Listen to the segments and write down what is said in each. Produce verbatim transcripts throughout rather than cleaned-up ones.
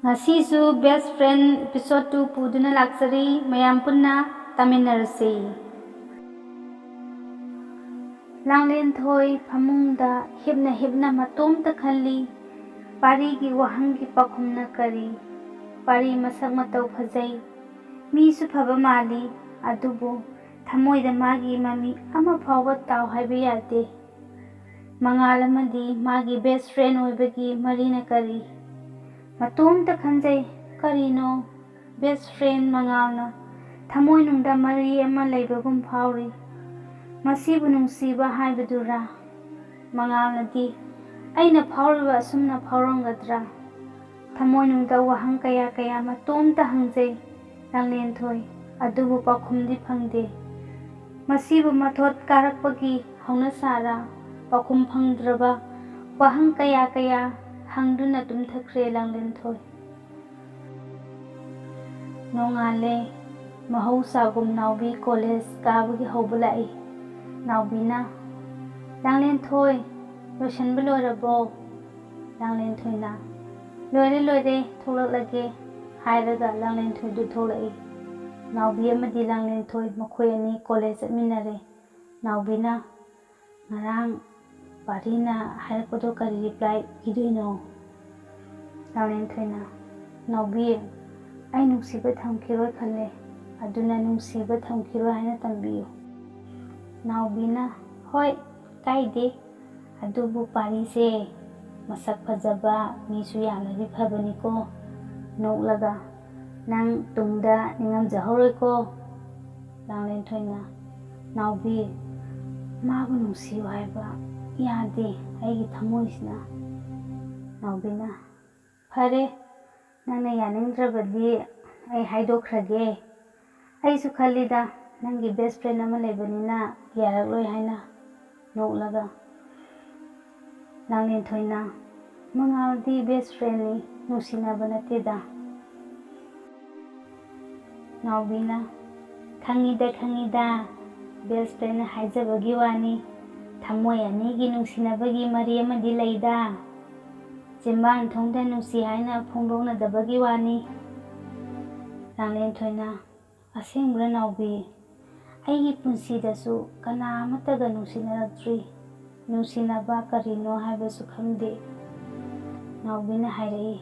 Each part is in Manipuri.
ꯉꯁꯤꯁꯨ Best Friend episode two ꯄꯨꯗꯨꯅ ꯂꯥꯛꯆꯔꯤ꯫ ꯃꯌꯥꯝ ꯄꯨꯟꯅ ꯇꯥꯃꯤꯟꯅꯔꯁꯤ꯫ ꯂꯥꯡꯂꯦꯟꯊꯣꯏ ꯐꯃꯨꯡꯗ ꯍꯤꯞꯅ ꯍꯤꯞꯅ ꯃꯇꯣꯝꯇ ꯈꯜꯂꯤ꯫ ꯄꯥꯔꯤꯒꯤ ꯋꯥꯍꯪꯒꯤ ꯄꯥꯎꯈꯨꯝꯅ ꯀꯔꯤ? ꯄꯥꯔꯤ ꯃꯁꯛ ꯃꯇꯧ ꯐꯖꯩ, ꯃꯤꯁꯨ ꯐꯕ ꯃꯥꯜꯂꯤ, ꯑꯗꯨꯕꯨ ꯊꯃꯣꯏꯗ ꯃꯥꯒꯤ ꯃꯃꯤ ꯑꯃ ꯐꯥꯎꯕ ꯇꯥꯎ ꯍꯥꯏꯕ ꯌꯥꯗꯦ꯫ ꯃꯉꯥꯜ ꯑꯃꯗꯤ ꯃꯥꯒꯤ best friend ꯑꯣꯏꯕꯒꯤ ꯃꯔꯤꯅ ꯀꯔꯤ? ꯃꯇꯣꯝꯇ ꯈꯟꯖꯩ, ꯀꯔꯤꯅꯣ best friend ꯃꯉꯥꯜꯅ ꯊꯃꯣꯏꯅꯨꯡꯗ ꯃꯔꯤ ꯑꯃ ꯂꯩꯕꯒꯨꯝ ꯐꯥꯎꯔꯤ꯫ ꯃꯁꯤꯕꯨ ꯅꯨꯡꯁꯤꯕ ꯍꯥꯏꯕꯗꯨꯔꯥ? ꯃꯉꯥꯜꯅꯗꯤ ꯑꯩꯅ ꯐꯥꯎꯔꯤꯕ ꯑꯁꯨꯝꯅ ꯐꯥꯎꯔꯝꯒꯗ꯭ꯔꯥ? ꯊꯃꯣꯏꯅꯨꯡꯗ ꯋꯥꯍꯪ ꯀꯌꯥ ꯀꯌꯥ ꯃꯇꯣꯝꯇ ꯍꯪꯖꯩ ꯂꯥꯡꯂꯦꯟꯊꯣꯏ, ꯑꯗꯨꯕꯨ ꯄꯥꯎꯈꯨꯝꯗꯤ ꯐꯪꯗꯦ꯫ ꯃꯁꯤꯕꯨ ꯃꯊꯣꯠ ꯀꯥꯔꯛꯄꯒꯤ ꯍꯧꯅꯁꯥꯔꯥ? ꯄꯥꯎꯈꯨꯝ ꯐꯪꯗ꯭ꯔꯕ ꯋꯥꯍꯪ ꯀꯌꯥ ꯀꯌꯥ ꯍꯪꯗꯨꯅ ꯇꯨꯝꯊꯈ꯭ꯔꯦ ꯂꯥꯡꯂꯦꯟꯊꯣꯏ꯫ ꯅꯣꯡꯉꯥꯜꯂꯦ꯫ ꯃꯍꯧꯁꯥꯒꯨꯝ ꯅꯥꯎꯕꯤ college ꯀꯥꯕꯒꯤ ꯍꯧꯕ ꯂꯥꯛꯏ꯫ ꯅꯥꯎꯕꯤꯅ, "ꯂꯥꯡꯂꯦꯟꯊꯣꯏ, ꯂꯣꯏꯁꯟꯕ ꯂꯣꯏꯔꯕꯣ?" ꯂꯥꯡꯂꯦꯟꯊꯣꯏꯅ, "ꯂꯣꯏꯔꯦ, ꯂꯣꯏꯔꯦ, ꯊꯣꯛꯂꯛꯂꯒꯦ" ꯍꯥꯏꯔꯒ ꯂꯥꯡꯂꯦꯟꯊꯣꯏꯗꯨ ꯊꯣꯛꯂꯛꯏ꯫ ꯅꯥꯎꯕꯤ ꯑꯃꯗꯤ ꯂꯥꯡꯂꯦꯟꯊꯣꯏ ꯃꯈꯣꯏ ꯑꯅꯤ college ꯆꯠꯃꯤꯟꯅꯔꯦ꯫ ꯅꯥꯎꯕꯤꯅ, "ꯉꯔꯥꯡ ꯄꯥꯔꯤꯅ ꯍꯥꯏꯔꯛꯄꯗꯣ ꯀꯔꯤ reply ꯄꯤꯗꯣꯏꯅꯣ?" ꯂꯥꯡꯂꯦꯟꯊꯣꯏꯅ, "ꯅꯥꯎꯕꯤ, ꯑꯩ ꯅꯨꯡꯁꯤꯕ ꯊꯝꯈꯤꯔꯣꯏ ꯈꯜꯂꯦ, ꯑꯗꯨꯅ ꯅꯨꯡꯁꯤꯕ ꯊꯝꯈꯤꯔꯣꯏ ꯍꯥꯏꯅ ꯇꯝꯕꯤꯌꯨ꯫" ꯅꯥꯎꯕꯤꯅ, "ꯍꯣꯏ, ꯀꯥꯏꯗꯦ, ꯑꯗꯨꯕꯨ ꯄꯥꯔꯤꯁꯦ ꯃꯁꯛ ꯐꯖꯕ, ꯃꯤꯁꯨ ꯌꯥꯝꯅꯗꯤ ꯐꯕꯅꯤꯀꯣ꯫" ꯅꯣꯛꯂꯒ, "ꯅꯪ ꯇꯨꯡꯗ ꯅꯤꯡꯉꯝꯖꯍꯧꯔꯣꯏꯀꯣ꯫" ꯂꯥꯡꯂꯦꯟꯊꯣꯏꯅ, "ꯅꯥꯎꯕꯤ, ꯃꯥꯕꯨ ꯅꯨꯡꯁꯤꯌꯨ ꯍꯥꯏꯕ ꯌꯥꯗꯦ ꯑꯩꯒꯤ ꯊꯃꯣꯏꯁꯤꯅ꯫" ꯅꯥꯎꯕꯤꯅ, "ꯐꯔꯦ, ꯅꯪꯅ ꯌꯥꯅꯤꯡꯗ꯭ꯔꯕꯗꯤ ꯑꯩ ꯍꯥꯏꯗꯣꯛꯈ꯭ꯔꯒꯦ꯫ ꯑꯩꯁꯨ ꯈꯜꯂꯤꯗ, ꯅꯪꯒꯤ best friend ꯑꯃ ꯂꯩꯕꯅꯤꯅ ꯌꯥꯔꯛꯂꯣꯏ ꯍꯥꯏꯅ꯫" ꯅꯣꯛꯂꯒ, ꯂꯥꯡꯂꯦꯟꯊꯣꯏꯅ, "ꯃꯉꯥꯜꯗꯤ best friendꯅꯤ, ꯅꯨꯡꯁꯤꯅꯕ ꯅꯠꯇꯦꯗ꯫" ꯅꯥꯎꯕꯤꯅ, "ꯈꯪꯉꯤꯗ, ꯈꯪꯉꯤꯗ, best friend ꯍꯥꯏꯖꯕꯒꯤ ꯋꯥꯅꯤ, ꯊꯃꯣꯏ ꯑꯅꯤꯒꯤ ꯅꯨꯡꯁꯤꯅꯕꯒꯤ ꯃꯔꯤ ꯑꯃꯗꯤ ꯂꯩꯗ꯫" ꯆꯤꯝꯕꯥꯟꯊꯣꯡꯗ ꯅꯨꯡꯁꯤ ꯍꯥꯏꯅ ꯐꯣꯡꯗꯣꯛꯅꯗꯕꯒꯤ ꯋꯥꯅꯤ꯫ ꯂꯥꯡꯂꯦꯟꯊꯣꯏꯅ, "ꯑꯁꯦꯡꯕ꯭ꯔꯥ ꯅꯥꯎꯕꯤ? ꯑꯩꯒꯤ ꯄꯨꯟꯁꯤꯗꯁꯨ ꯀꯅꯥ ꯑꯃꯠꯇꯒ ꯅꯨꯡꯁꯤꯅꯔꯛꯇ꯭ꯔꯤ꯫ ꯅꯨꯡꯁꯤꯅꯕ ꯀꯔꯤꯅꯣ ꯍꯥꯏꯕꯁꯨ ꯈꯪꯗꯦ꯫" ꯅꯥꯎꯕꯤꯅ ꯍꯥꯏꯔꯛꯏ,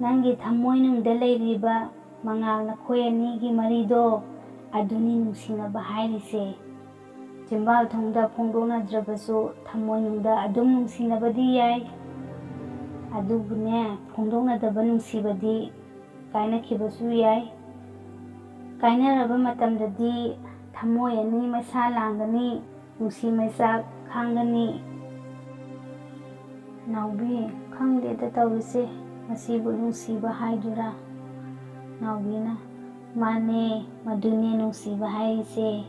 "ꯅꯪꯒꯤ ꯊꯃꯣꯏꯅꯨꯡꯗ ꯂꯩꯔꯤꯕ ꯃꯉꯥꯜ ꯅꯈꯣꯏ ꯑꯅꯤꯒꯤ ꯃꯔꯤꯗꯣ, ꯑꯗꯨꯅꯤ ꯅꯨꯡꯁꯤꯅꯕ ꯍꯥꯏꯔꯤꯁꯦ꯫ ꯆꯤꯝꯕꯥꯜ ꯊꯣꯡꯗ ꯐꯣꯡꯗꯣꯛꯅꯗ꯭ꯔꯕꯁꯨ ꯊꯃꯣꯏꯅꯨꯡꯗ ꯑꯗꯨꯝ ꯅꯨꯡꯁꯤꯅꯕꯗꯤ ꯌꯥꯏ꯫ ꯑꯗꯨꯕꯨꯅꯦ, ꯐꯣꯡꯗꯣꯛꯅꯗꯕ ꯅꯨꯡꯁꯤꯕꯗꯤ ꯀꯥꯏꯅꯈꯤꯕꯁꯨ ꯌꯥꯏ꯫ ꯀꯥꯏꯅꯔꯕ ꯃꯇꯝꯗꯗꯤ ꯊꯃꯣꯏ ꯑꯅꯤ ꯃꯩꯁꯥ ꯂꯥꯡꯒꯅꯤ, ꯅꯨꯡꯁꯤ ꯃꯩꯆꯥꯛ ꯈꯥꯡꯒꯅꯤ꯫" ꯅꯥꯎꯕꯤ, ꯈꯪꯗꯦꯗ ꯇꯧꯔꯤꯁꯦ, ꯃꯁꯤꯕꯨ ꯅꯨꯡꯁꯤꯕ ꯍꯥꯏꯗꯨꯔꯥ? ꯅꯥꯎꯕꯤꯅ, "ꯃꯥꯅꯦ, ꯃꯗꯨꯅꯦ ꯅꯨꯡꯁꯤꯕ ꯍꯥꯏꯔꯤꯁꯦ꯫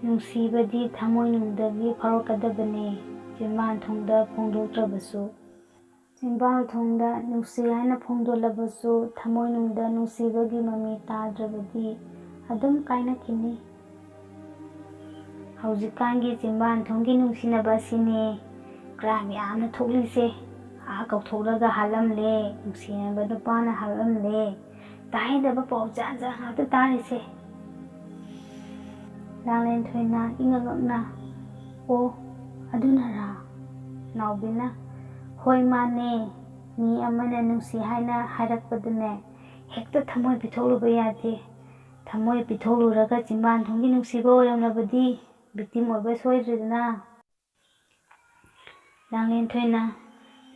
ꯅꯨꯡꯁꯤꯕꯗꯤ ꯊꯃꯣꯏꯅꯨꯡꯗꯒꯤ ꯐꯥꯎꯔꯛꯀꯗꯕꯅꯦ, ꯆꯤꯟꯕꯥꯟ ꯊꯣꯡꯗ ꯐꯣꯡꯗꯣꯛꯇ꯭ꯔꯕꯁꯨ꯫" ꯆꯤꯟꯕꯥꯟ ꯊꯣꯡꯗ ꯅꯨꯡꯁꯤ ꯍꯥꯏꯅ ꯐꯣꯡꯗꯣꯛꯂꯕꯁꯨ, ꯊꯃꯣꯏꯅꯨꯡꯗ ꯅꯨꯡꯁꯤꯕꯒꯤ ꯃꯃꯤ ꯇꯥꯗ꯭ꯔꯕꯗꯤ ꯑꯗꯨꯝ ꯀꯥꯏꯅꯈꯤꯅꯤ꯫ ꯍꯧꯖꯤꯛꯀꯥꯟꯒꯤ ꯆꯤꯟꯕꯥꯟ ꯊꯣꯡꯒꯤ ꯅꯨꯡꯁꯤꯅꯕ ꯑꯁꯤꯅꯦ ꯀ꯭ꯔꯥꯏꯝ ꯌꯥꯝꯅ ꯊꯣꯛꯂꯤꯁꯦ꯫ ꯑꯥ ꯀꯧꯊꯣꯛꯂꯒ ꯍꯥꯠꯂꯝꯂꯦ, ꯅꯨꯡꯁꯤꯅꯕ ꯅꯨꯄꯥꯅ ꯍꯥꯠꯂꯝꯂꯦ꯫ ꯇꯥꯍꯩꯗꯕ ꯄꯥꯎ ꯖꯥꯠ ꯖꯥꯠ ꯉꯥꯛꯇ ꯇꯥꯔꯤꯁꯦ꯫ ꯂꯥꯡꯂꯦꯟꯊꯣꯏꯅ ꯏꯉꯛ ꯉꯛꯅ, "ꯑꯣ, ꯑꯗꯨꯅꯔꯥ?" ꯅꯥꯎꯕꯤꯅ, "ꯍꯣꯏ, ꯃꯥꯅꯦ꯫ ꯃꯤ ꯑꯃꯅ ꯅꯨꯡꯁꯤ ꯍꯥꯏꯅ ꯍꯥꯏꯔꯛꯄꯗꯅꯦ, ꯍꯦꯛꯇ ꯊꯃꯣꯏ ꯄꯤꯊꯣꯛꯂꯨꯕ ꯌꯥꯗꯦ꯫ ꯊꯃꯣꯏ ꯄꯤꯊꯣꯛꯂꯨꯔꯒ ꯆꯤꯟꯕꯥꯟ ꯊꯣꯡꯒꯤ ꯅꯨꯡꯁꯤꯕ ꯑꯣꯏꯔꯝꯂꯕꯗꯤ ꯚꯤꯛꯇꯤꯝ ꯑꯣꯏꯕ ꯁꯣꯏꯗ꯭ꯔꯦꯗꯅ꯫" ꯂꯥꯡꯂꯦꯟꯊꯣꯏꯅ,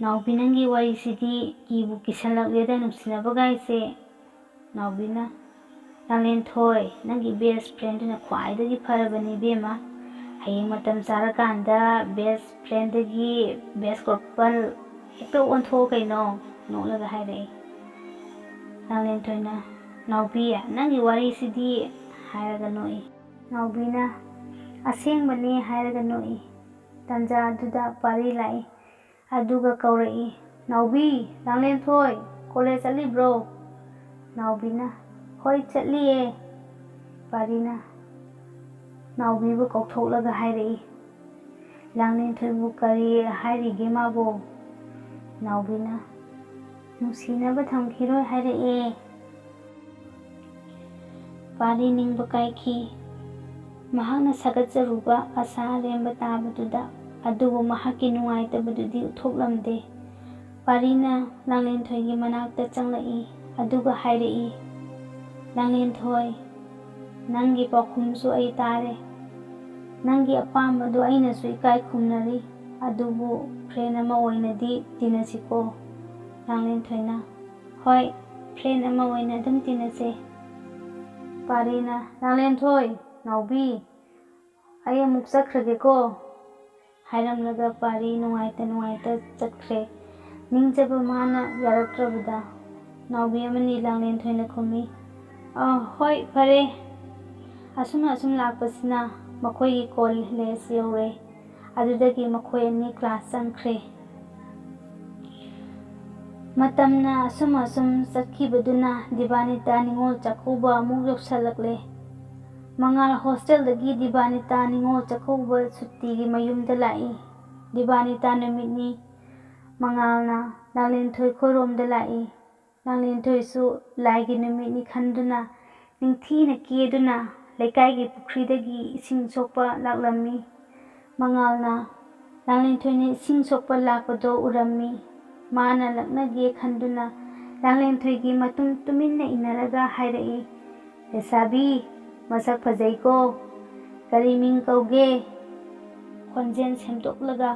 "ꯅꯥꯎꯕꯤ, ꯅꯪꯒꯤ ꯋꯥꯔꯤꯁꯤꯗꯤ ꯀꯤꯕꯨ ꯀꯤꯁꯜꯂꯛꯂꯦꯗ, ꯅꯨꯡꯁꯤꯅꯕꯒꯥꯏꯁꯦ꯫" ꯅꯥꯎꯕꯤꯅ, "ꯂꯥꯡꯂꯦꯟꯊꯣꯏ, ꯅꯪꯒꯤ ꯕꯦꯁ ꯐ꯭ꯔꯦꯟꯗꯨꯅ ꯈ꯭ꯋꯥꯏꯗꯒꯤ ꯐꯔꯕꯅꯤ ꯏꯕꯦꯝꯃ꯫ ꯍꯌꯦꯡ ꯃꯇꯝ ꯆꯥꯔꯀꯥꯟꯗ ꯕꯦꯁ ꯐ꯭ꯔꯦꯟꯗꯒꯤ ꯕꯦꯁ ꯀꯣꯄꯜ ꯍꯦꯛꯇ ꯑꯣꯟꯊꯣꯛꯑꯣ ꯀꯩꯅꯣ꯫" ꯅꯣꯛꯂꯒ ꯍꯥꯏꯔꯛꯏ꯫ ꯂꯥꯡꯂꯦꯟꯊꯣꯏꯅ, "ꯅꯥꯎꯕꯤ, ꯅꯪꯒꯤ ꯋꯥꯔꯤꯁꯤꯗꯤ" ꯍꯥꯏꯔꯒ ꯅꯣꯛꯏ꯫ ꯅꯥꯎꯕꯤꯅ, "ꯑꯁꯦꯡꯕꯅꯦ" ꯍꯥꯏꯔꯒ ꯅꯣꯛꯏ꯫ ꯇꯟꯖꯥ ꯑꯗꯨꯗ ꯄꯥꯔꯤ ꯂꯥꯛꯏ꯫ ꯑꯗꯨꯒ ꯀꯧꯔꯛꯏ, "ꯅꯥꯎꯕꯤ, ꯂꯥꯡꯂꯦꯟꯊꯣꯏ, ꯀꯣꯂꯦꯖ ꯆꯠꯂꯤꯕ꯭ꯔꯣ?" ꯅꯥꯎꯕꯤꯅ, "ꯍꯣꯏ, ꯆꯠꯂꯤꯌꯦ꯫" ꯄꯥꯔꯤꯅ ꯅꯥꯎꯕꯤꯕꯨ ꯀꯧꯊꯣꯛꯂꯒ ꯍꯥꯏꯔꯛꯏ, "ꯂꯥꯡꯂꯦꯟꯊꯣꯏꯕꯨ ꯀꯔꯤ ꯍꯥꯏꯔꯤꯒꯦ ꯃꯥꯕꯣ?" ꯅꯥꯎꯕꯤꯅ ꯅꯨꯡꯁꯤꯅꯕ ꯊꯝꯈꯤꯔꯣꯏ ꯍꯥꯏꯔꯛꯑꯦ꯫ ꯄꯥꯔꯤ ꯅꯤꯡꯕ ꯀꯥꯏꯈꯤ꯫ ꯃꯍꯥꯛꯅ ꯁꯥꯒꯠꯆꯔꯨꯕ ꯑꯁꯥ ꯑꯔꯦꯝꯕ ꯇꯥꯕꯗꯨꯗ, ꯑꯗꯨꯕꯨ ꯃꯍꯥꯛꯀꯤ ꯅꯨꯡꯉꯥꯏꯇꯕꯗꯨꯗꯤ ꯎꯠꯊꯣꯛꯂꯝꯗꯦ꯫ ꯄꯥꯔꯤꯅ ꯂꯥꯡꯂꯦꯟꯊꯣꯏꯒꯤ ꯃꯅꯥꯛꯇ ꯆꯪꯂꯛꯏ, ꯑꯗꯨꯒ ꯍꯥꯏꯔꯛꯏ, "ꯂꯥꯡꯂꯦꯟꯊꯣꯏ, ꯅꯪꯒꯤ ꯄꯥꯎꯈꯨꯝꯁꯨ ꯑꯩ ꯇꯥꯔꯦ꯫ ꯅꯪꯒꯤ ꯑꯄꯥꯝꯕꯗꯨ ꯑꯩꯅꯁꯨ ꯏꯀꯥꯏ ꯈꯨꯝꯅꯔꯤ, ꯑꯗꯨꯕꯨ friend ꯑꯃ ꯑꯣꯏꯅꯗꯤ ꯇꯤꯟꯅꯁꯤꯀꯣ?" ꯂꯥꯡꯂꯦꯟꯊꯣꯏꯅ, "ꯍꯣꯏ, friend ꯑꯃ ꯑꯣꯏꯅ ꯑꯗꯨꯝ ꯇꯤꯟꯅꯁꯦ꯫" ꯄꯥꯔꯤꯅ, "ꯂꯥꯡꯂꯦꯟꯊꯣꯏ, ꯅꯥꯎꯕꯤ, ꯑꯩ ꯑꯃꯨꯛ ꯆꯠꯈ꯭ꯔꯒꯦꯀꯣ," ꯍꯥꯏꯔꯝꯂꯒ ꯄꯥꯔꯤ ꯅꯨꯡꯉꯥꯏꯇ ꯅꯨꯡꯉꯥꯏꯇ ꯆꯠꯈ꯭ꯔꯦ꯫ ꯅꯤꯡꯖꯕ ꯃꯥꯅ ꯌꯥꯔꯛꯇ꯭ꯔꯕꯗ ꯅꯥꯎꯕꯤ ꯑꯃꯅꯤ ꯂꯥꯡꯂꯦꯟꯊꯣꯏꯅ ꯈꯨꯝꯃꯤ, "ꯑ, ꯍꯣꯏ, ꯐꯔꯦ꯫" ꯑꯁꯨꯝ ꯑꯁꯨꯝ ꯂꯥꯛꯄꯁꯤꯅ ꯃꯈꯣꯏꯒꯤ college ꯌꯧꯔꯦ꯫ ꯑꯗꯨꯗꯒꯤ ꯃꯈꯣꯏ ꯑꯅꯤ class ꯆꯪꯈ꯭ꯔꯦ꯫ ꯃꯇꯝꯅ ꯑꯁꯨꯝ ꯑꯁꯨꯝ ꯆꯠꯈꯤꯕꯗꯨꯅ ꯗꯤꯕꯥꯅꯤꯇꯥ ꯅꯤꯉꯣꯜ ꯆꯥꯛꯀꯧꯕ ꯑꯃꯨꯛ ꯌꯧꯁꯜꯂꯛꯂꯦ꯫ ꯃꯉꯥꯜ hostelꯗꯒꯤ ꯗꯤꯕꯥꯅꯤꯇꯥ ꯅꯤꯉꯣꯜ ꯆꯥꯛꯀꯧꯕ ꯁꯨꯇꯤꯒꯤ ꯃꯌꯨꯝꯗ ꯂꯥꯛꯏ꯫ ꯗꯤꯕꯥꯅꯤꯇꯥ ꯅꯨꯃꯤꯠꯅꯤ꯫ ꯃꯉꯥꯜꯅ ꯂꯥꯡꯂꯦꯟꯊꯣꯏ ꯈꯣꯏꯔꯣꯝꯗ ꯂꯥꯛꯏ꯫ ꯂꯥꯡꯂꯦꯟꯊꯣꯏꯁꯨ ꯂꯥꯏꯒꯤ ꯅꯨꯃꯤꯠꯅꯤ ꯈꯟꯗꯨꯅ ꯅꯤꯡꯊꯤꯅ ꯀꯦꯗꯨꯅ ꯂꯩꯀꯥꯏꯒꯤ ꯄꯨꯈ꯭ꯔꯤꯗꯒꯤ ꯏꯁꯤꯡ ꯁꯣꯛꯄ ꯂꯥꯛꯂꯝꯃꯤ꯫ ꯃꯉꯥꯜꯅ ꯂꯥꯡꯂꯦꯟꯊꯣꯏꯅ ꯏꯁꯤꯡ ꯁꯣꯛꯄ ꯂꯥꯛꯄꯗꯣ ꯎꯔꯝꯃꯤ꯫ ꯃꯥꯅ ꯂꯛꯅꯒꯦ ꯈꯟꯗꯨꯅ ꯂꯥꯡꯂꯦꯟꯊꯣꯏꯒꯤ ꯃꯇꯨꯡ ꯇꯨꯃꯤꯟꯅ ꯏꯟꯅꯔꯒ ꯍꯥꯏꯔꯛꯏ, "ꯂꯩꯁꯥꯕꯤ, ꯃꯁꯛ ꯐꯖꯩꯀꯣ꯫ ꯀꯔꯤ ꯃꯤꯡ ꯀꯧꯒꯦ?" ꯈꯣꯟꯖꯦꯜ ꯁꯦꯝꯗꯣꯛꯂꯒ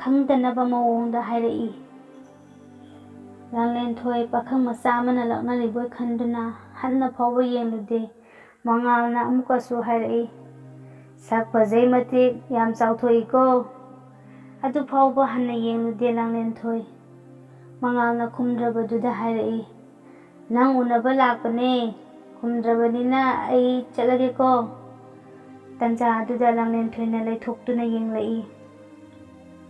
ꯈꯪꯗꯅꯕ ꯃꯑꯣꯡꯗ ꯍꯥꯏꯔꯛꯏ꯫ ꯂꯥꯡꯂꯦꯟꯊꯣꯏ ꯄꯥꯈꯪ ꯃꯆꯥ ꯑꯃꯅ ꯂꯛꯅꯔꯤꯕꯣꯏ ꯈꯟꯗꯨꯅ ꯍꯟꯅ ꯐꯥꯎꯕ ꯌꯦꯡꯂꯨꯗꯦ꯫ ꯃꯉꯥꯜꯅ ꯑꯃꯨꯛꯀꯁꯨ ꯍꯥꯏꯔꯛꯏ, "ꯁꯛ ꯐꯖꯩ ꯃꯇꯤꯛ ꯌꯥꯝ ꯆꯥꯎꯊꯣꯛꯏꯀꯣ꯫" ꯑꯗꯨ ꯐꯥꯎꯕ ꯍꯟꯅ ꯌꯦꯡꯂꯨꯗꯦ ꯂꯥꯡꯂꯦꯟꯊꯣꯏ꯫ ꯃꯉꯥꯜꯅ ꯈꯨꯝꯗ꯭ꯔꯕꯗꯨꯗ ꯍꯥꯏꯔꯛꯏ, "ꯅꯪ ꯎꯅꯕ ꯂꯥꯛꯄꯅꯦ, ꯈꯨꯝꯗ꯭ꯔꯕꯅꯤꯅ ꯑꯩ ꯆꯠꯂꯒꯦꯀꯣ꯫" ꯇꯟꯖꯥ ꯑꯗꯨꯗ ꯂꯥꯡꯂꯦꯟꯊꯣꯏꯅ ꯂꯩꯊꯣꯛꯇꯨꯅ ꯌꯦꯡꯂꯛꯏ꯫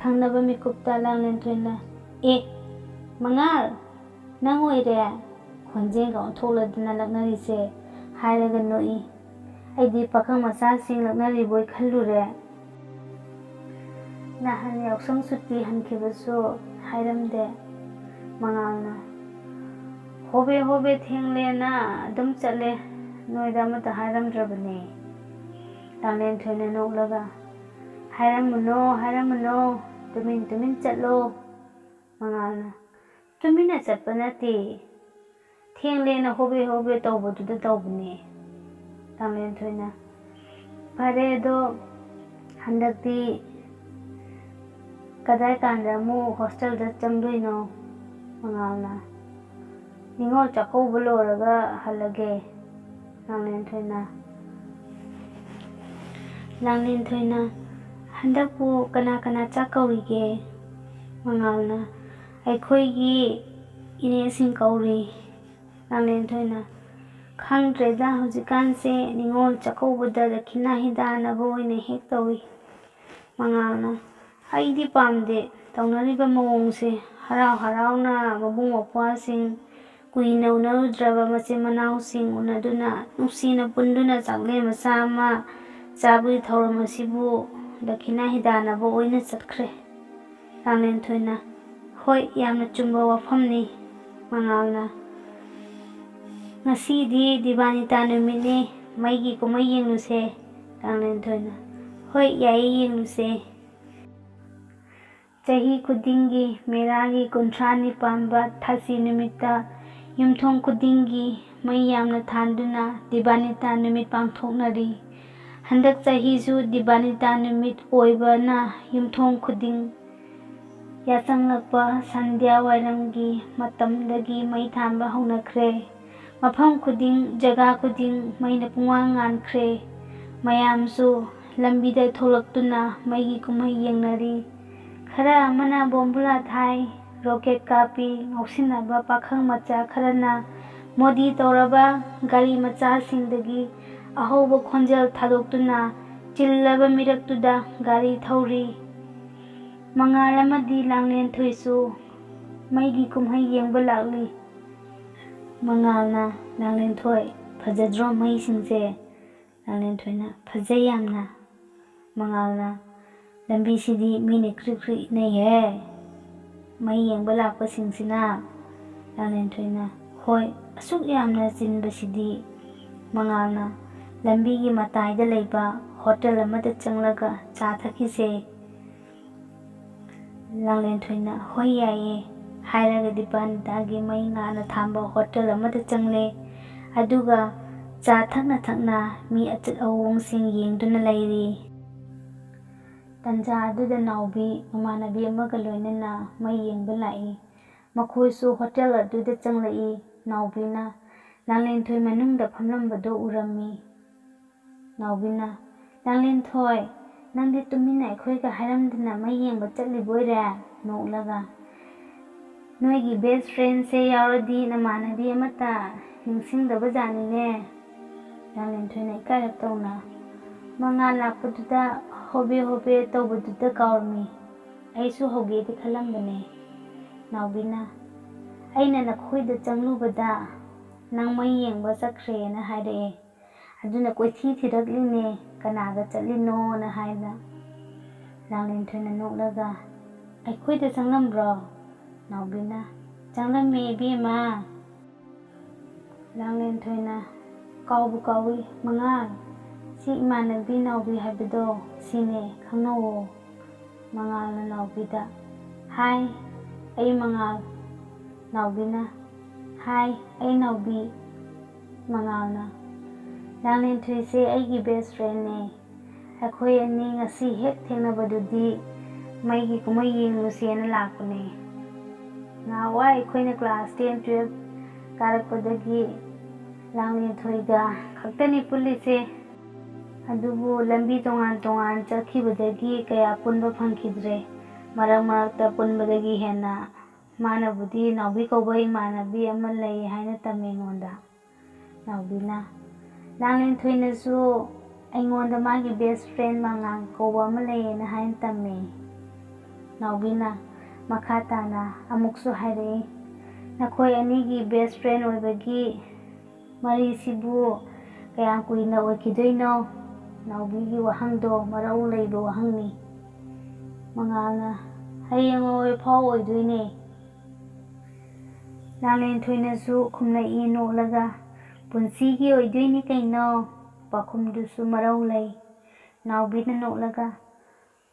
ꯊꯪꯅꯕ ꯃꯤꯀꯨꯞꯇ ꯂꯥꯡꯂꯦꯟꯊꯣꯏꯅ, "ꯑꯦ, ꯃꯉꯥꯜ, ꯅꯪ ꯑꯣꯏꯔꯦ? ꯈꯣꯟꯖꯦꯜꯒ ꯑꯣꯟꯊꯣꯛꯂꯗꯅ ꯂꯛꯅꯔꯤꯁꯦ?" ꯍꯥꯏꯔꯒ ꯅꯣꯛꯏ꯫ "ꯑꯩꯗꯤ ꯄꯥꯈꯪ ꯃꯆꯥꯁꯤꯡ ꯂꯛꯅꯔꯤꯕꯣꯏ ꯈꯜꯂꯨꯔꯦ꯫" ꯅꯍꯥꯟ ꯌꯥꯎꯁꯪ ꯁꯨꯇꯤ ꯍꯟꯈꯤꯕꯁꯨ ꯍꯥꯏꯔꯝꯗꯦ꯫ ꯃꯉꯥꯜꯅ, "ꯍꯣꯕꯦ ꯍꯣꯕꯦ ꯊꯦꯡꯂꯦꯅ ꯑꯗꯨꯝ ꯆꯠꯂꯦ, ꯅꯣꯏꯗ ꯑꯃꯠꯇ ꯍꯥꯏꯔꯝꯗ꯭ꯔꯕꯅꯦ"꯫ ꯂꯥꯡꯂꯦꯟꯊꯣꯏꯅ ꯅꯣꯛꯂꯒ, "ꯍꯥꯏꯔꯝꯃꯨꯅꯣ, ꯍꯥꯏꯔꯝꯃꯨꯅꯣ, ꯇꯨꯃꯤꯟ ꯇꯨꯃꯤꯟ ꯆꯠꯂꯣ"꯫ ꯃꯉꯥꯜꯅ, "ꯇꯨꯃꯤꯟꯅ ꯆꯠꯄ ꯅꯠꯇꯦ, ꯊꯦꯡꯂꯦꯅ ꯍꯣꯕꯦ ꯍꯣꯕꯦ ꯇꯧꯕꯗꯨꯗ ꯇꯧꯕꯅꯦ"꯫ ꯂꯥꯡꯂꯦꯟꯊꯣꯏꯅ, "ꯐꯔꯦ, ꯑꯗꯣ ꯍꯟꯗꯛꯇꯤ ꯀꯗꯥꯏ ꯀꯥꯟꯗ ꯑꯃꯨꯛ ꯍꯣꯁꯇꯦꯜꯗ ꯆꯪꯗꯣꯏꯅꯣ?" ꯃꯉꯥꯜꯅ, "ꯅꯤꯉꯣꯜ ꯆꯥꯛꯀꯧꯕ ꯂꯣꯏꯔꯒ ꯍꯜꯂꯒꯦ"꯫ ꯂꯥꯡꯂꯦꯟꯊꯣꯏꯅ, ꯂꯥꯡꯂꯦꯟꯊꯣꯏꯅ, "ꯍꯟꯗꯛꯄꯨ ꯀꯅꯥ ꯀꯅꯥ ꯆꯥꯛ ꯀꯧꯔꯤꯒꯦ?" ꯃꯉꯥꯜꯅ, "ꯑꯩꯈꯣꯏꯒꯤ ꯏꯅꯦꯁꯤꯡ ꯀꯧꯔꯤ"꯫ ꯂꯥꯡꯂꯦꯟꯊꯣꯏꯅ, "ꯈꯪꯗ꯭ꯔꯦꯗ, ꯍꯧꯖꯤꯛꯀꯥꯟꯁꯦ ꯅꯤꯉꯣꯜ ꯆꯥꯛꯀꯧꯕꯗ ꯗꯈꯤꯅꯥ ꯍꯤꯗꯥꯟꯅꯕ ꯑꯣꯏꯅ ꯍꯦꯛ ꯇꯧꯏ"꯫ ꯃꯉꯥꯜꯅ, "ꯑꯩꯗꯤ ꯄꯥꯝꯗꯦ ꯇꯧꯅꯔꯤꯕ ꯃꯑꯣꯡꯁꯦ꯫ ꯍꯔꯥꯎ ꯍꯔꯥꯎꯅ ꯃꯕꯨꯡ ꯃꯧꯄ꯭ꯋꯥꯁꯤꯡ, ꯀꯨꯏꯅ ꯎꯅꯔꯨꯗ꯭ꯔꯕ ꯃꯆꯤꯟ ꯃꯅꯥꯎꯁꯤꯡ ꯎꯅꯗꯨꯅ, ꯅꯨꯡꯁꯤꯅ ꯄꯨꯟꯗꯨꯅ ꯆꯥꯛꯂꯦꯟ ꯃꯆꯥ ꯑꯃ ꯆꯥꯕꯒꯤ ꯊꯧꯔꯝ ꯑꯁꯤꯕꯨ ꯗꯈꯤꯅꯥ ꯍꯤꯗꯥꯟꯅꯕ ꯑꯣꯏꯅ ꯆꯠꯈ꯭ꯔꯦ"꯫ ꯂꯥꯡꯂꯦꯟꯊꯣꯏꯅ, "ꯍꯣꯏ, ꯌꯥꯝꯅ ꯆꯨꯝꯕ ꯋꯥꯐꯝꯅꯤ"꯫ ꯃꯉꯥꯜꯅ, "ꯉꯁꯤꯗꯤ ꯗꯤꯕꯥꯅꯤꯇꯥ ꯅꯨꯃꯤꯠꯅꯤ, ꯃꯩꯒꯤ ꯀꯨꯝꯍꯩ ꯌꯦꯡꯂꯨꯁꯦ"꯫ ꯂꯥꯡꯂꯦꯟꯊꯣꯏꯅ, "ꯍꯣꯏ, ꯌꯥꯏꯌꯦ, ꯌꯦꯡꯂꯨꯁꯦ"꯫ ꯆꯍꯤ ꯈꯨꯗꯤꯡꯒꯤ ꯃꯦꯔꯥꯒꯤ ꯀꯨꯟꯊ꯭ꯔꯥꯅꯤ ꯄꯥꯟꯕ ꯊꯥꯁꯤ ꯅꯨꯃꯤꯠꯇ ꯌꯨꯝꯊꯣꯡ ꯈꯨꯗꯤꯡꯒꯤ ꯃꯩ ꯌꯥꯝꯅ ꯊꯥꯟꯗꯨꯅ ꯗꯤꯕꯥꯅꯤꯇꯥ ꯅꯨꯃꯤꯠ ꯄꯥꯡꯊꯣꯛꯅꯔꯤ꯫ ꯍꯟꯗꯛ ꯆꯍꯤꯁꯨ ꯗꯤꯕꯥꯅꯤꯇꯥ ꯅꯨꯃꯤꯠ ꯑꯣꯏꯕꯅ ꯌꯨꯝꯊꯣꯡ ꯈꯨꯗꯤꯡ ꯌꯥꯆꯪꯂꯛꯄ ꯁꯟꯙ꯭ꯌꯥ ꯋꯥꯏꯔꯝꯒꯤ ꯃꯇꯝꯗꯒꯤ ꯃꯩ ꯊꯥꯟꯕ ꯍꯧꯅꯈ꯭ꯔꯦ꯫ ꯃꯐꯝ ꯈꯨꯗꯤꯡ, ꯖꯒꯥ ꯈꯨꯗꯤꯡ ꯃꯩꯅ ꯄꯨꯡꯉꯥꯟ ꯉꯥꯟꯈ꯭ꯔꯦ꯫ ꯃꯌꯥꯝꯁꯨ ꯂꯝꯕꯤꯗ ꯊꯣꯛꯂꯛꯇꯨꯅ ꯃꯩꯒꯤ ꯀꯨꯝꯍꯩ ꯌꯦꯡꯅꯔꯤ꯫ ꯈꯔ ꯑꯃꯅ ꯕꯣꯝꯕꯨꯂꯥ ꯊꯥꯏ, ꯔꯣꯀꯦꯠ ꯀꯥꯞꯄꯤ, ꯉꯥꯎꯁꯤꯟꯅꯕ ꯄꯥꯈꯪ ꯃꯆꯥ ꯈꯔꯅ ꯃꯣꯗꯤ ꯇꯧꯔꯕ ꯒꯥꯔꯤ ꯃꯆꯥꯁꯤꯡꯗꯒꯤ ꯑꯍꯧꯕ ꯈꯣꯟꯖꯦꯜ ꯊꯥꯗꯣꯛꯇꯨꯅ ꯆꯤꯜꯂꯕ ꯃꯤꯔꯛꯇꯨꯗ ꯒꯥꯔꯤ ꯊꯧꯔꯤ꯫ ꯃꯉꯥꯜ ꯑꯃꯗꯤ ꯂꯥꯡꯂꯦꯟꯊꯣꯏꯁꯨ ꯃꯩꯒꯤ ꯀꯨꯝꯍꯩ ꯌꯦꯡꯕ ꯂꯥꯛꯂꯤ꯫ ꯃꯉꯥꯜꯅ, "ꯂꯥꯡꯂꯦꯟꯊꯣꯏ, ꯐꯖꯗ꯭ꯔꯣ ꯃꯩꯁꯤꯡꯁꯦ?" ꯂꯥꯡꯂꯦꯟꯊꯣꯏꯅ, "ꯐꯖꯩ ꯌꯥꯝꯅ"꯫ ꯃꯉꯥꯜꯅ, ꯂꯝꯕꯤꯁꯤꯗꯤ ꯃꯤꯅ ꯀ꯭ꯔꯤꯛ ꯀ꯭ꯔꯤꯛ ꯏꯟꯅꯩꯍꯦ꯫ ꯃꯩ ꯌꯦꯡꯕ ꯂꯥꯛꯄꯁꯤꯡꯁꯤꯅ꯫ ꯂꯥꯡꯂꯦꯟꯊꯣꯏꯅ, "ꯍꯣꯏ, ꯑꯁꯨꯛ ꯌꯥꯝꯅ ꯆꯤꯟꯕꯁꯤꯗꯤ"꯫ ꯃꯉꯥꯜꯅ, "ꯂꯝꯕꯤꯒꯤ ꯃꯇꯥꯏꯗ ꯂꯩꯕ ꯍꯣꯇꯦꯜ ꯑꯃꯗ ꯆꯪꯂꯒ ꯆꯥ ꯊꯛꯈꯤꯁꯦ"꯫ ꯂꯥꯡꯂꯦꯟꯊꯣꯏꯅ, "ꯍꯣꯏ, ꯌꯥꯏꯌꯦ" ꯍꯥꯏꯔꯒ ꯗꯤꯄꯥꯅꯤꯇꯥꯒꯤ ꯃꯩ ꯉꯥꯅ ꯊꯥꯟꯕ ꯍꯣꯇꯦꯜ ꯑꯃꯗ ꯆꯪꯂꯦ꯫ ꯑꯗꯨꯒ ꯆꯥ ꯊꯛꯅ ꯊꯛꯅ ꯃꯤ ꯑꯆꯠ ꯑꯋꯣꯡꯁꯤꯡ ꯌꯦꯡꯗꯨꯅ ꯂꯩꯔꯤ꯫ ꯇꯟꯖꯥ ꯑꯗꯨꯗ ꯅꯥꯎꯕꯤ ꯃꯃꯥꯟꯅꯕꯤ ꯑꯃꯒ ꯂꯣꯏꯅꯅ ꯃꯩ ꯌꯦꯡꯕ ꯂꯥꯛꯏ꯫ ꯃꯈꯣꯏꯁꯨ ꯍꯣꯇꯦꯜ ꯑꯗꯨꯗ ꯆꯪꯂꯛꯏ꯫ ꯅꯥꯎꯕꯤꯅ ꯂꯥꯡꯂꯦꯟꯊꯣꯏ ꯃꯅꯨꯡꯗ ꯐꯝꯂꯝꯕꯗꯨ ꯎꯔꯝꯃꯤ꯫ ꯅꯥꯎꯕꯤꯅ, "ꯂꯥꯡꯂꯦꯟꯊꯣꯏ, ꯅꯪꯗꯤ ꯇꯨꯃꯤꯟꯅ ꯑꯩꯈꯣꯏꯒ ꯍꯥꯏꯔꯝꯗꯅ ꯃꯩ ꯌꯦꯡꯕ ꯆꯠꯂꯤꯕꯣꯏꯔꯦ?" ꯅꯣꯛꯂꯒ, "ꯅꯣꯏꯒꯤ best friendꯁꯦ ꯌꯥꯎꯔꯗꯤ ꯅꯃꯥꯟꯅꯕꯤ ꯑꯃꯠꯇ ꯅꯤꯡꯁꯤꯡꯗꯕ ꯖꯥꯠꯅꯤꯅꯦ"꯫ ꯂꯥꯡꯂꯦꯟꯊꯣꯏꯅ ꯏꯀꯥꯏꯔꯞ ꯇꯧꯅ, "ꯃꯉꯥꯜ ꯂꯥꯛꯄꯗꯨꯗ ꯍꯣꯕꯦ ꯍꯣꯕꯦ ꯇꯧꯕꯗꯨꯗ ꯀꯥꯎꯔꯝꯃꯤ꯫ ꯑꯩꯁꯨ ꯍꯧꯒꯦꯗꯤ ꯈꯜꯂꯝꯕꯅꯦ"꯫ ꯅꯥꯎꯕꯤꯅ, "ꯑꯩꯅ ꯅꯈꯣꯏꯗ ꯆꯪꯂꯨꯕꯗ ꯅꯪ ꯃꯩ ꯌꯦꯡꯕ ꯆꯠꯈ꯭ꯔꯦꯅ ꯍꯥꯏꯔꯛꯑꯦ꯫ ꯑꯗꯨꯅ ꯀꯣꯏꯊꯤ ꯊꯤꯔꯛꯂꯤꯅꯦ, ꯀꯅꯥꯒ ꯆꯠꯂꯤꯅꯣꯅ" ꯍꯥꯏꯅ꯫ ꯂꯥꯡꯂꯦꯟꯊꯣꯏꯅ ꯅꯣꯛꯂꯒ, "ꯑꯩꯈꯣꯏꯗ ꯆꯪꯂꯝꯕ꯭ꯔꯣ?" ꯅꯥꯎꯕꯤꯅ, "ꯆꯪꯂꯝꯃꯦ ꯏꯕꯦꯝꯃ"꯫ ꯂꯥꯡꯂꯦꯟꯊꯣꯏꯅ, "ꯀꯥꯎꯕꯨ ꯀꯥꯎꯏ ꯃꯉꯥꯜ, ꯁꯤ ꯏꯃꯥꯟꯅꯕꯤ ꯅꯥꯎꯕꯤ ꯍꯥꯏꯕꯗꯣ, ꯁꯤꯅꯦ, ꯈꯪꯅꯧꯋꯣ"꯫ ꯃꯉꯥꯜꯅ ꯅꯥꯎꯕꯤꯗ, "ꯍꯥꯏ, ꯑꯩ ꯃꯉꯥꯜ"꯫ ꯅꯥꯎꯕꯤꯅ, "ꯍꯥꯏ, ꯑꯩ ꯅꯥꯎꯕꯤ"꯫ ꯃꯉꯥꯜꯅ, "ꯂꯥꯡꯂꯦꯟꯊꯣꯏꯁꯦ ꯑꯩꯒꯤ best friendꯅꯦ꯫ ꯑꯩꯈꯣꯏ ꯑꯅꯤ ꯉꯁꯤ ꯍꯦꯛ ꯊꯦꯡꯅꯕꯗꯨꯗꯤ ꯃꯩꯒꯤ ꯀꯨꯝꯍꯩ ꯌꯦꯡꯂꯨꯁꯦꯅ ꯂꯥꯛꯄꯅꯦ꯫ ꯉꯍꯥꯟꯋꯥꯏ ꯑꯩꯈꯣꯏꯅ class ten, twelve ꯀꯥꯔꯛꯄꯗꯒꯤ ꯂꯥꯡꯂꯦꯟꯊꯣꯏꯒ ꯈꯛꯇꯅꯤ ꯄꯨꯜꯂꯤꯁꯦ꯫ ꯑꯗꯨꯕꯨ ꯂꯝꯕꯤ ꯇꯣꯉꯥꯟ ꯇꯣꯉꯥꯟ ꯆꯠꯈꯤꯕꯗꯒꯤ ꯀꯌꯥ ꯄꯨꯟꯕ ꯐꯪꯈꯤꯗ꯭ꯔꯦ꯫ ꯃꯔꯛ ꯃꯔꯛꯇ ꯄꯨꯟꯕꯗꯒꯤ ꯍꯦꯟꯅ ꯃꯥꯅꯕꯨꯗꯤ ꯅꯥꯎꯕꯤ ꯀꯧꯕ ꯏꯃꯥꯟꯅꯕꯤ ꯑꯃ ꯂꯩ ꯍꯥꯏꯅ ꯇꯝꯃꯦ ꯑꯩꯉꯣꯟꯗ"꯫ ꯅꯥꯎꯕꯤꯅ, "ꯂꯥꯡꯂꯦꯟꯊꯣꯏꯅꯁꯨ ꯑꯩꯉꯣꯟꯗ ꯃꯥꯒꯤ best friend ꯃꯉꯥꯜ ꯀꯧꯕ ꯑꯃ ꯂꯩꯌꯦꯅ ꯍꯥꯏꯅ ꯇꯝꯃꯦ"꯫ ꯅꯥꯎꯕꯤꯅ ꯃꯈꯥ ꯇꯥꯅ ꯑꯃꯨꯛꯁꯨ ꯍꯥꯏꯔꯛꯏ, "ꯅꯈꯣꯏ ꯑꯅꯤꯒꯤ best friend ꯑꯣꯏꯕꯒꯤ ꯃꯔꯤꯁꯤꯕꯨ ꯀꯌꯥꯝ ꯀꯨꯏꯅ ꯑꯣꯏꯈꯤꯗꯣꯏꯅꯣ?" ꯅꯥꯎꯕꯤꯒꯤ ꯋꯥꯍꯪꯗꯣ ꯃꯔꯧ ꯂꯩꯕ ꯋꯥꯍꯪꯅꯤ꯫ ꯃꯉꯥꯜꯅ, "ꯍꯌꯦꯡ ꯑꯣꯏꯐꯥꯎ ꯑꯣꯏꯗꯣꯏꯅꯦ"꯫ ꯂꯥꯡꯂꯦꯟꯊꯣꯏꯅꯁꯨ ꯈꯨꯝꯂꯛꯏ ꯅꯣꯛꯂꯒ, "ꯄꯨꯟꯁꯤꯒꯤ ꯑꯣꯏꯗꯣꯏꯅꯤ ꯀꯩꯅꯣ"꯫ ꯄꯥꯎꯈꯨꯝꯗꯨꯁꯨ ꯃꯔꯧ ꯂꯩ꯫ ꯅꯥꯎꯕꯤꯅ ꯅꯣꯛꯂꯒ,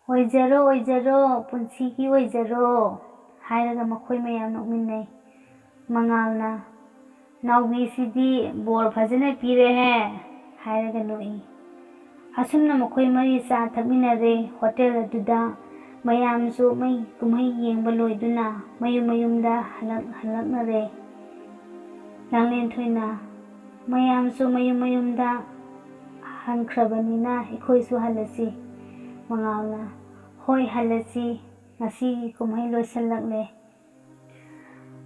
"ꯑꯣꯏꯖꯔꯣ, ꯑꯣꯏꯖꯔꯣ, ꯄꯨꯟꯁꯤꯒꯤ ꯑꯣꯏꯖꯔꯣ" ꯍꯥꯏꯔꯒ ꯃꯈꯣꯏ ꯃꯌꯥꯝ ꯅꯣꯛꯃꯤꯟꯅꯩ꯫ ꯃꯉꯥꯜꯅ, "ꯅꯥꯎꯕꯤꯁꯤꯗꯤ ꯕꯣꯔ ꯐꯖꯅ ꯄꯤꯔꯦꯍꯦ" ꯍꯥꯏꯔꯒ ꯅꯣꯛꯏ꯫ ꯑꯁꯨꯝꯅ ꯃꯈꯣꯏ ꯃꯔꯤ ꯆꯥ ꯊꯛꯃꯤꯟꯅꯔꯦ ꯍꯣꯇꯦꯜ ꯑꯗꯨꯗ꯫ ꯃꯌꯥꯝꯁꯨ ꯃꯩ ꯀꯨꯝꯍꯩ ꯌꯦꯡꯕ ꯂꯣꯏꯗꯨꯅ ꯃꯌꯨꯝ ꯃꯌꯨꯝꯗ ꯍꯜꯂꯛ-, ꯍꯜꯂꯛꯅꯔꯦ꯫ ꯂꯥꯡꯂꯦꯟꯊꯣꯏꯅ, "ꯃꯌꯥꯝꯁꯨ ꯃꯌꯨꯝ ꯃꯌꯨꯝꯗ ꯍꯟꯈ꯭ꯔꯕꯅꯤꯅ ꯑꯩꯈꯣꯏꯁꯨ ꯍꯜꯂꯁꯤ"꯫ ꯃꯉꯥꯜꯅ, "ꯍꯣꯏ, ꯍꯜꯂꯁꯤ, ꯉꯁꯤꯒꯤ ꯀꯨꯝꯍꯩ ꯂꯣꯏꯁꯤꯜꯂꯛꯂꯦ"꯫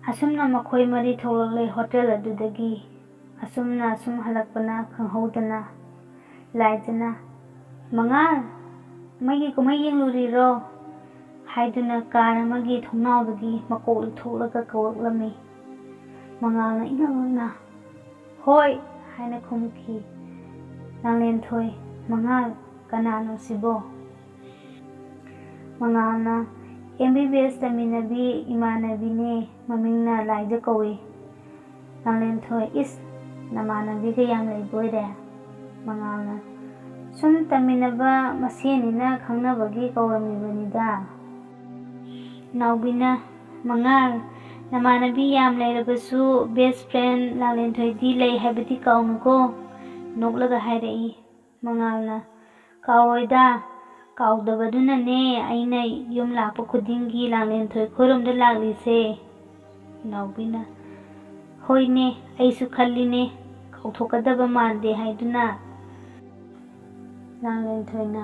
ꯑꯁꯨꯝꯅ ꯃꯈꯣꯏ ꯃꯔꯤ ꯊꯣꯛꯂꯛꯂꯦ ꯍꯣꯇꯦꯜ ꯑꯗꯨꯗꯒꯤ꯫ ꯑꯁꯨꯝꯅ ꯑꯁꯨꯝ ꯍꯜꯂꯛꯄꯅ ꯈꯪꯍꯧꯗꯅ ꯂꯥꯏꯖꯅ, "ꯃꯉꯥꯜ, ꯃꯩꯒꯤ ꯀꯨꯝꯍꯩ ꯌꯦꯡꯂꯨꯔꯤꯔꯣ?" ꯍꯥꯏꯗꯨꯅ ꯀꯥꯔ ꯑꯃꯒꯤ ꯊꯣꯡꯅꯥꯎꯗꯒꯤ ꯃꯀꯣꯛ ꯂꯤꯊꯣꯛꯂꯒ ꯀꯧꯔꯛꯂꯝꯃꯤ꯫ ꯃꯉꯥꯜꯅ ꯏꯉꯛ ꯉꯛꯅ, "ꯍꯣꯏ" ꯍꯥꯏꯅ ꯈꯨꯝꯈꯤ꯫ ꯂꯥꯡꯂꯦꯟꯊꯣꯏ, "ꯃꯉꯥꯜ, ꯀꯅꯥꯅꯣ ꯁꯤꯕꯣ?" ꯃꯉꯥꯜꯅ, "ꯑꯦꯝ ꯕꯤ ꯕꯤ ꯑꯦꯁ ꯇꯝꯃꯤꯟꯅꯕꯤ ꯏꯃꯥꯟꯅꯕꯤꯅꯦ, ꯃꯃꯤꯡꯅ ꯂꯥꯏꯖ ꯀꯧꯏ"꯫ ꯂꯥꯡꯂꯦꯟꯊꯣꯏ, "ꯏꯁ, ꯅꯃꯥꯟꯅꯕꯤꯒ ꯌꯥꯝ ꯂꯩꯕ ꯑꯣꯏꯔꯦ"꯫ ꯃꯉꯥꯜꯅ, "ꯁꯨꯝ ꯇꯝꯃꯤꯟꯅꯕ ꯃꯁꯦꯟꯅꯤꯅ ꯈꯪꯅꯕꯒꯤ ꯀꯧꯔꯝꯃꯤꯕꯅꯤꯗ"꯫ ꯅꯥꯎꯕꯤꯅ, "ꯃꯉꯥꯜ, ꯅꯃꯥꯟꯅꯕꯤ ꯌꯥꯝ ꯂꯩꯔꯕꯁꯨ best friend ꯂꯥꯡꯂꯦꯟꯊꯣꯏꯗꯤ ꯂꯩ ꯍꯥꯏꯕꯗꯤ ꯀꯥꯎꯅꯨꯀꯣ"꯫ ꯅꯣꯛꯂꯒ ꯍꯥꯏꯔꯛꯏ꯫ ꯃꯉꯥꯜꯅ, "ꯀꯥꯎꯔꯣꯏꯗ, ꯀꯥꯎꯗꯕꯗꯨꯅꯅꯦ ꯑꯩꯅ ꯌꯨꯝ ꯂꯥꯛꯄ ꯈꯨꯗꯤꯡꯒꯤ ꯂꯥꯡꯂꯦꯟꯊꯣꯏ ꯈꯣꯏꯔꯣꯝꯗ ꯂꯥꯛꯂꯤꯁꯦ"꯫ ꯅꯥꯎꯕꯤꯅ, "ꯍꯣꯏꯅꯦ, ꯑꯩꯁꯨ ꯈꯜꯂꯤꯅꯦ, ꯀꯥꯎꯊꯣꯛꯀꯗꯕ ꯃꯥꯟꯗꯦ ꯍꯥꯏꯗꯨꯅ"꯫ ꯂꯥꯡꯂꯦꯟꯊꯣꯏꯅ,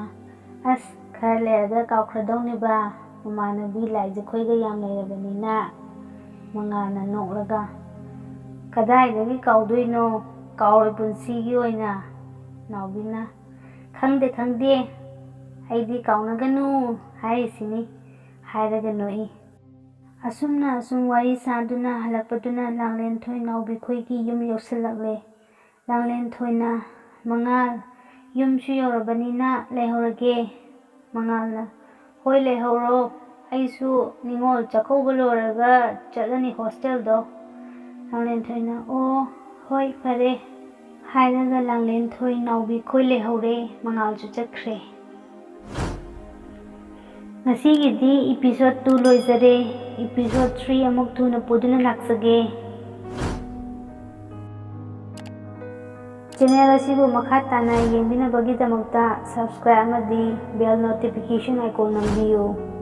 "ꯑꯁ, ꯈꯔ ꯂꯩꯔꯒ ꯀꯥꯎꯈ꯭ꯔꯗꯧꯅꯦꯕ, ꯃꯃꯥꯟꯅꯕꯤ ꯂꯥꯏꯖꯈꯣꯏꯒ ꯌꯥꯝ ꯂꯩꯔꯕꯅꯤꯅ"꯫ ꯃꯉꯥꯜꯅ ꯅꯣꯛꯂꯒ, "ꯀꯗꯥꯏꯗꯒꯤ ꯀꯥꯎꯗꯣꯏꯅꯣ? ꯀꯥꯎꯔꯣꯏ ꯄꯨꯟꯁꯤꯒꯤ ꯑꯣꯏꯅ"꯫ ꯅꯥꯎꯕꯤꯅ, "ꯈꯪꯗꯦ, ꯈꯪꯗꯦ, ꯑꯩꯗꯤ ꯀꯥꯎꯅꯒꯅꯨ ꯍꯥꯏꯔꯤꯁꯤꯅꯤ" ꯍꯥꯏꯔꯒ ꯅꯣꯛꯏ꯫ ꯑꯁꯨꯝꯅ ꯑꯁꯨꯝ ꯋꯥꯔꯤ ꯁꯥꯗꯨꯅ ꯍꯜꯂꯛꯄꯗꯨꯅ ꯂꯥꯡꯂꯦꯟꯊꯣꯏ ꯅꯥꯎꯕꯤꯈꯣꯏꯒꯤ ꯌꯨꯝ ꯌꯧꯁꯤꯜꯂꯛꯂꯦ꯫ ꯂꯥꯡꯂꯦꯟꯊꯣꯏꯅ, "ꯃꯉꯥꯜ, ꯌꯨꯝꯁꯨ ꯌꯧꯔꯕꯅꯤꯅ ꯂꯩꯍꯧꯔꯒꯦ"꯫ ꯃꯉꯥꯜꯅ, "ꯍꯣꯏ, ꯂꯩꯍꯧꯔꯣ, ꯑꯩꯁꯨ ꯅꯤꯉꯣꯜ ꯆꯥꯛꯀꯧꯕ ꯂꯣꯏꯔꯒ ꯆꯠꯂꯅꯤ ꯍꯣꯁꯇꯦꯜꯗꯣ꯫" ꯂꯥꯡꯂꯦꯟꯊꯣꯏꯅ, "ꯑꯣ, ꯍꯣꯏ, ꯐꯔꯦ" ꯍꯥꯏꯔꯒ ꯂꯥꯡꯂꯦꯟꯊꯣꯏ ꯅꯥꯎꯕꯤꯈꯣꯏ ꯂꯩꯍꯧꯔꯦ, ꯃꯉꯥꯜꯁꯨ ꯆꯠꯈ꯭ꯔꯦ꯫ ꯉꯁꯤꯒꯤꯗꯤ episode two ꯂꯣꯏꯖꯔꯦ꯫ Episode three ꯑꯃꯨꯛ ꯊꯨꯅ ꯄꯨꯗꯨꯅ ꯂꯥꯛꯆꯒꯦ꯫ Channel ꯑꯁꯤꯕꯨ ꯃꯈꯥ ꯇꯥꯅ ꯌꯦꯡꯕꯤꯅꯕꯒꯤꯗꯃꯛꯇ subscribe ꯑꯃꯗꯤ bell notification icon ꯅꯝꯕꯤꯌꯨ꯫